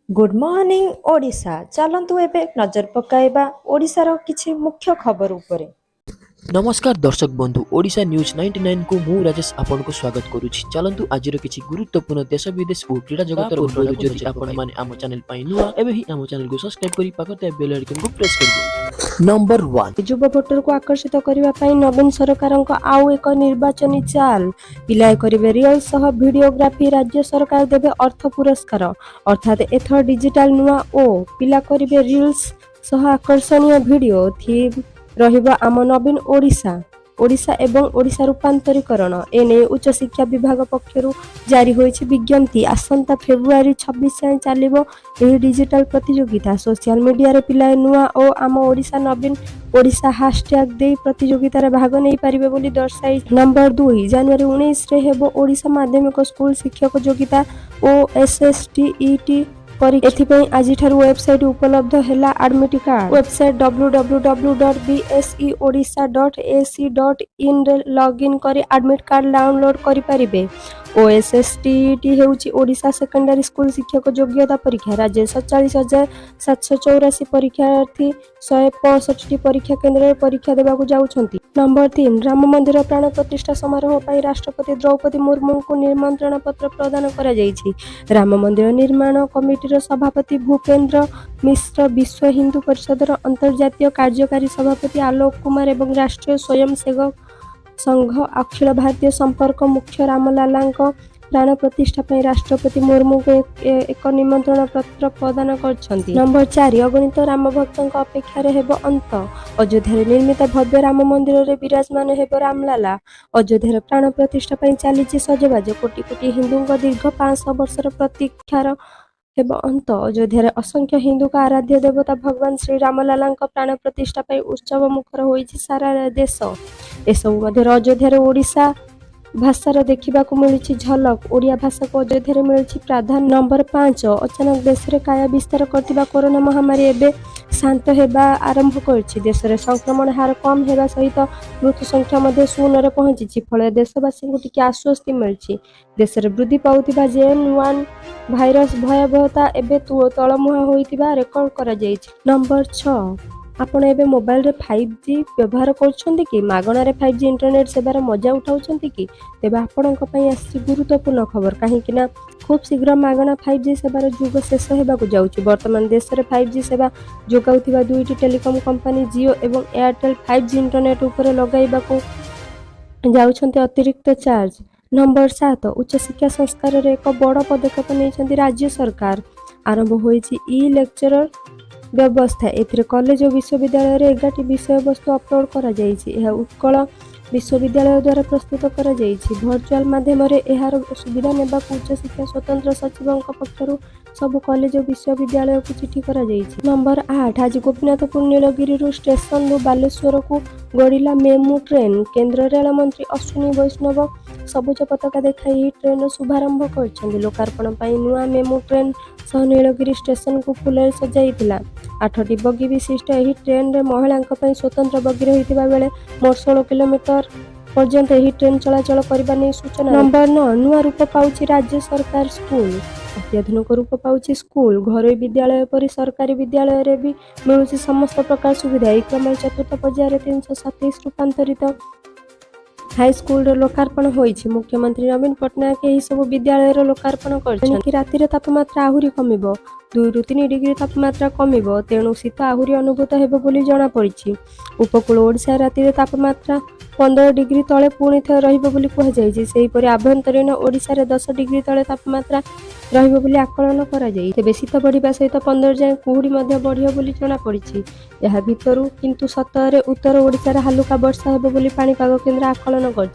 Good morning Odisha. ଚାଲନ୍ତୁ ଏବେ ନଜର ପକାଇବା ଓଡ଼ିଶାର କିଛି ମୁଖ୍ୟ ଖବର ଉପରେ। ନମସ୍କାର ଦର୍ଶକ ବନ୍ଧୁ, ଓଡ଼ିଶା ନ୍ୟୁଜ୍ 99କୁ ମୁଁ ରାଜେଶ ଆପଣଙ୍କୁ ସ୍ୱାଗତ କରୁଛି। ଚାଲନ୍ତୁ ଆଜିର କିଛି ଗୁରୁତ୍ୱପୂର୍ଣ୍ଣ ଦେଶ, ବିଦେଶ ଓ କ୍ରୀଡ଼ା ଜଗତର ପୂର୍ବରୁ ଯଦି ଆପଣମାନେ ଆମ ଚ୍ୟାନେଲ ପାଇଁ ନୂଆ, ଏବେ ହିଁ ଆମ ଚ୍ୟାନେଲକୁ ସବସ୍କ୍ରାଇବ୍ କରି ପାଖରେ ଥିବା ବେଲ୍ ଆଇକନକୁ ପ୍ରେସ୍ କରିଦିଅନ୍ତୁ। ନମ୍ବର 1। ଯୁବ ଭୋଟରକୁ ଆକର୍ଷିତ କରିବା ପାଇଁ ନବୀନ ସରକାରଙ୍କ ଆଉ ଏକ ନିର୍ବାଚନୀ ଚାଲ। ପିଲାଏ କରିବେ ରିଲ୍ସ ସହ ଭିଡିଓଗ୍ରାଫି, ରାଜ୍ୟ ସରକାର ଦେବେ ଅର୍ଥ ପୁରସ୍କାର। ଅର୍ଥାତ୍ ଏଥର ଡିଜିଟାଲ ନୂଆ ଓ ପିଲା କରିବେ ରିଲ୍ସ ସହ ଆକର୍ଷଣୀୟ ଭିଡିଓ। ଥିମ୍ ରହିବ ଆମ ନବୀନ ଓଡ଼ିଶା, ଓଡ଼ିଶା ଏବଂ ଓଡ଼ିଶା ରୂପାନ୍ତରୀକରଣ। ଏନେଇ ଉଚ୍ଚଶିକ୍ଷା ବିଭାଗ ପକ୍ଷରୁ ଜାରି ହୋଇଛି ବିଜ୍ଞପ୍ତି। ଆସନ୍ତା ଫେବୃଆରୀ 26 ଯାଏଁ ଚାଲିବ ଏହି ଡିଜିଟାଲ ପ୍ରତିଯୋଗିତା। ସୋସିଆଲ ମିଡିଆରେ ପିଲାଏ ନୂଆ ଓ ଆମ ଓଡ଼ିଶା ନବୀନ ଓଡ଼ିଶା ହାସଟ୍ୟାଗ ଦେଇ ପ୍ରତିଯୋଗିତାରେ ଭାଗ ନେଇପାରିବେ ବୋଲି ଦର୍ଶାଇ। ନମ୍ବର 2, ଜାନୁଆରୀ 19ରେ ହେବ ଓଡ଼ିଶା ମାଧ୍ୟମିକ ସ୍କୁଲ ଶିକ୍ଷକ ଯୋଗ୍ୟତା ଓ ଏସ୍ଏସ୍ଟିଇଟି ପରୀକ୍ଷା। ଏଥିପାଇଁ ଆଜିଠାରୁ ୱେବସାଇଟ୍ ଉପଲବ୍ଧ ହେଲା ଆଡମିଟ୍ କାର୍ଡ। ୱେବସାଇଟ୍ www.bseodisha.ac.inରେ ଲଗ୍ଇନ୍ କରି ଆଡମିଟ୍ କାର୍ଡ ଡାଉନଲୋଡ୍ କରିପାରିବେ। ଓଏସ୍ଏସ୍ଟିଇଟି ହେଉଛି ଓଡ଼ିଶା ସେକେଣ୍ଡାରୀ ସ୍କୁଲ ଶିକ୍ଷକ ଯୋଗ୍ୟତା ପରୀକ୍ଷା। ରାଜ୍ୟରେ 47,784 ପରୀକ୍ଷାର୍ଥୀ 165ଟି ପରୀକ୍ଷା କେନ୍ଦ୍ରରେ ପରୀକ୍ଷା ଦେବାକୁ ଯାଉଛନ୍ତି। ନମ୍ବର 3, ରାମ ମନ୍ଦିର ପ୍ରାଣ ପ୍ରତିଷ୍ଠା ସମାରୋହ ପାଇଁ ରାଷ୍ଟ୍ରପତି ଦ୍ରୌପଦୀ ମୁର୍ମୁଙ୍କୁ ନିମନ୍ତ୍ରଣ ପତ୍ର ପ୍ରଦାନ କରାଯାଇଛି। ରାମ ମନ୍ଦିର ନିର୍ମାଣ କମିଟିର ସଭାପତି ଭୂପେନ୍ଦ୍ର ମିଶ୍ର, ବିଶ୍ୱ ହିନ୍ଦୁ ପରିଷଦର ଅନ୍ତର୍ଜାତୀୟ କାର୍ଯ୍ୟକାରୀ ସଭାପତି ଆଲୋକ କୁମାର ଏବଂ ରାଷ୍ଟ୍ରୀୟ ସ୍ୱୟଂ ସେବକ ସଂଘ ଅଖିଳ ଭାରତୀୟ ସମ୍ପର୍କ ମୁଖ୍ୟ ରାମଲାଲାଙ୍କ ପ୍ରାଣ ପ୍ରତିଷ୍ଠା ପାଇଁ ରାଷ୍ଟ୍ରପତି ମୁର୍ମୁଙ୍କୁ ଏକ ନିମନ୍ତ୍ରଣ ପତ୍ର ପ୍ରଦାନ କରିଛନ୍ତି। ନମ୍ବର 4, ଅଗଣିତ ରାମ ଭକ୍ତଙ୍କ ଅପେକ୍ଷାରେ ହେବ ଅନ୍ତ। ଅଯୋଧ୍ୟାରେ ନିର୍ମିତ ଭବ୍ୟ ରାମ ମନ୍ଦିରରେ ବିରାଜମାନ ହେବ ରାମଲାଲା। ଅଯୋଧ୍ୟାର ପ୍ରାଣ ପ୍ରତିଷ୍ଠା ପାଇଁ ଚାଲିଛି ସଜବାଜ। କୋଟି କୋଟି ହିନ୍ଦୁଙ୍କ ଦୀର୍ଘ 500 ବର୍ଷର ପ୍ରତୀକ୍ଷାର ହେବ ଅନ୍ତ। ଅଯୋଧ୍ୟାରେ ଅସଂଖ୍ୟ ହିନ୍ଦୁଙ୍କ ଆରାଧ୍ୟ ଦେବତା ଭଗବାନ ଶ୍ରୀରାମଲାଲାଙ୍କ ପ୍ରାଣ ପ୍ରତିଷ୍ଠା ପାଇଁ ଉତ୍ସବ ମୁଖର ହୋଇଛି ସାରା ଦେଶ। ଏସବୁ ମଧ୍ୟରେ ଅଯୋଧ୍ୟାରେ ଓଡ଼ିଶା ଭାଷାର ଦେଖିବାକୁ ମିଳିଛି ଝଲକ। ଓଡ଼ିଆ ଭାଷାକୁ ଅଯୋଧ୍ୟାରେ ମିଳିଛି ପ୍ରାଧାନ୍ୟ। ନମ୍ବର 5, ଅଚାନକ ଦେଶରେ କାୟା ବିସ୍ତାର କରିଥିବା କରୋନା ମହାମାରୀ ଏବେ ଶାନ୍ତ ହେବା ଆରମ୍ଭ କରିଛି। ଦେଶରେ ସଂକ୍ରମଣ ହାର କମ୍ ହେବା ସହିତ ମୃତ୍ୟୁ ସଂଖ୍ୟା ମଧ୍ୟ ଶୂନରେ ପହଞ୍ଚିଛି। ଫଳରେ ଦେଶବାସୀଙ୍କୁ ଟିକେ ଆଶ୍ୱସ୍ତି ମିଳିଛି। ଦେଶରେ ବୃଦ୍ଧି ପାଉଥିବା ଜେଏନ୍ 1 ଭାଇରସ ଭୟାବହତା ଏବେ ତଳମୁହାଁ ହୋଇଥିବା ରେକର୍ଡ କରାଯାଇଛି। ନମ୍ବର 6, ଆପଣ ଏବେ ମୋବାଇଲରେ 5G ବ୍ୟବହାର କରୁଛନ୍ତି କି? ମାଗଣାରେ 5G internet ସେବାର ମଜା ଉଠାଉଛନ୍ତି କି? ତେବେ ଆପଣଙ୍କ ପାଇଁ ଆସିଛି ଗୁରୁତ୍ୱପୂର୍ଣ୍ଣ ଖବର। କାହିଁକି ନା ଖୁବ୍ ଶୀଘ୍ର ମାଗଣା 5G ସେବାର ଯୁଗ ଶେଷ ହେବାକୁ ଯାଉଛି। ବର୍ତ୍ତମାନ ଦେଶରେ 5G ସେବା ଯୋଗାଉଥିବା ଦୁଇଟି ଟେଲିକମ୍ କମ୍ପାନୀ ଜିଓ ଏବଂ ଏୟାରଟେଲ୍ 5G internet ଉପରେ ଲଗାଇବାକୁ ଯାଉଛନ୍ତି ଅତିରିକ୍ତ ଚାର୍ଜ। ନମ୍ବର 7, ଉଚ୍ଚଶିକ୍ଷା ସଂସ୍କାରରେ ଏକ ବଡ଼ ପଦକ୍ଷେପ ନେଇଛନ୍ତି ରାଜ୍ୟ ସରକାର। ଆରମ୍ଭ ହୋଇଛି ଇ ଲେକ୍ଚରର ବ୍ୟବସ୍ଥା। ଏଥିରେ କଲେଜ ଓ ବିଶ୍ୱବିଦ୍ୟାଳୟରେ 11ଟି ବିଷୟବସ୍ତୁ ଅପଲୋଡ କରାଯାଇଛି। ଏହା ଉତ୍କଳ ବିଶ୍ୱବିଦ୍ୟାଳୟ ଦ୍ୱାରା ପ୍ରସ୍ତୁତ କରାଯାଇଛି। ଭର୍ଚୁଆଲ ମାଧ୍ୟମରେ ଏହାର ସୁବିଧା ନେବାକୁ ଉଚ୍ଚଶିକ୍ଷା ସ୍ୱତନ୍ତ୍ର ସଚିବଙ୍କ ପକ୍ଷରୁ ସବୁ କଲେଜ ଓ ବିଶ୍ୱବିଦ୍ୟାଳୟକୁ ଚିଠି କରାଯାଇଛି। ନମ୍ବର 8, ଆଜି ଗୋପୀନାଥପୁର ନୀଳଗିରିରୁ ଷ୍ଟେସନରୁ ବାଲେଶ୍ୱରକୁ ଗଡ଼ିଲା ମେମୁ ଟ୍ରେନ୍। କେନ୍ଦ୍ର ରେଳମନ୍ତ୍ରୀ ଅଶ୍ୱିନୀ ବୈଷ୍ଣବ ସବୁଜ ପତାକା ଦେଖାଇ ଏହି ଟ୍ରେନ୍ର ଶୁଭାରମ୍ଭ କରିଛନ୍ତି। ଲୋକାର୍ପଣ ପାଇଁ ନୂଆ ମେମୁ ଟ୍ରେନ୍ ସହ ନୀଳଗିରି ଷ୍ଟେସନକୁ ଫୁଲରେ ସଜାଇଥିଲା। ଆଠଟି ବଗି ବିଶିଷ୍ଟ ଏହି ଟ୍ରେନ୍ରେ ମହିଳାଙ୍କ ପାଇଁ ସ୍ୱତନ୍ତ୍ର ବଗି ରହିଥିବା ବେଳେ ମୋଟ 16 କିଲୋମିଟର ପର୍ଯ୍ୟନ୍ତ ଏହି ଟ୍ରେନ୍ ଚଳାଚଳ କରିବା ନେଇ ସୂଚନା। ନମ୍ବର 9, ନୂଆ ରୂପ ପାଉଛି ରାଜ୍ୟ ସରକାର ସ୍କୁଲ। ଅତ୍ୟାଧୁନିକ ରୂପ ପାଉଛି ସ୍କୁଲ। ଘରୋଇ ବିଦ୍ୟାଳୟ ପରି ସରକାରୀ ବିଦ୍ୟାଳୟରେ ବି ମିଳୁଛି ସମସ୍ତ ପ୍ରକାର ସୁବିଧା। ଏହି କ୍ରମରେ ଚତୁର୍ଥ ପର୍ଯ୍ୟାୟରେ 327 ରୂପାନ୍ତରିତ ହାଇସ୍କୁଲର ଲୋକାର୍ପଣ ହୋଇଛି। ମୁଖ୍ୟମନ୍ତ୍ରୀ ନବୀନ ପଟ୍ଟନାୟକ ଏହି ସବୁ ବିଦ୍ୟାଳୟର ଲୋକାର୍ପଣ କରିଛନ୍ତି। ରାତିରେ ତାପମାତ୍ରା ଆହୁରି କମିବ। 2ରୁ 3 ଡିଗ୍ରୀ ତାପମାତ୍ରା କମିବ। ତେଣୁ ଶୀତ ଆହୁରି ଅନୁଭୂତ ହେବ ବୋଲି ଜଣାପଡ଼ିଛି। ଉପକୂଳ ଓଡ଼ିଶାରେ ରାତିରେ ତାପମାତ୍ରା 15 ଡିଗ୍ରୀ ତଳେ ପୁଣି ଥରେ ରହିବ ବୋଲି କୁହାଯାଇଛି। ସେହିପରି ଆଭ୍ୟନ୍ତରୀଣ ଓଡ଼ିଶାରେ 10 ଡିଗ୍ରୀ ତଳେ ତାପମାତ୍ରା ରହିବ ବୋଲି ଆକଳନ କରାଯାଇଛି। ତେବେ ଶୀତ ବଢ଼ିବା ସହିତ 15 ଯାଏଁ କୁହୁଡ଼ି ମଧ୍ୟ ବଢ଼ିବ ବୋଲି ଜଣାପଡ଼ିଛି। ଏହା ଭିତରୁ କିନ୍ତୁ 17ରେ ଉତ୍ତର ଓଡ଼ିଶାରେ ହାଲୁକା ବର୍ଷା ହେବ ବୋଲି ପାଣିପାଗ କେନ୍ଦ୍ର ଆକଳନ କରିଛି।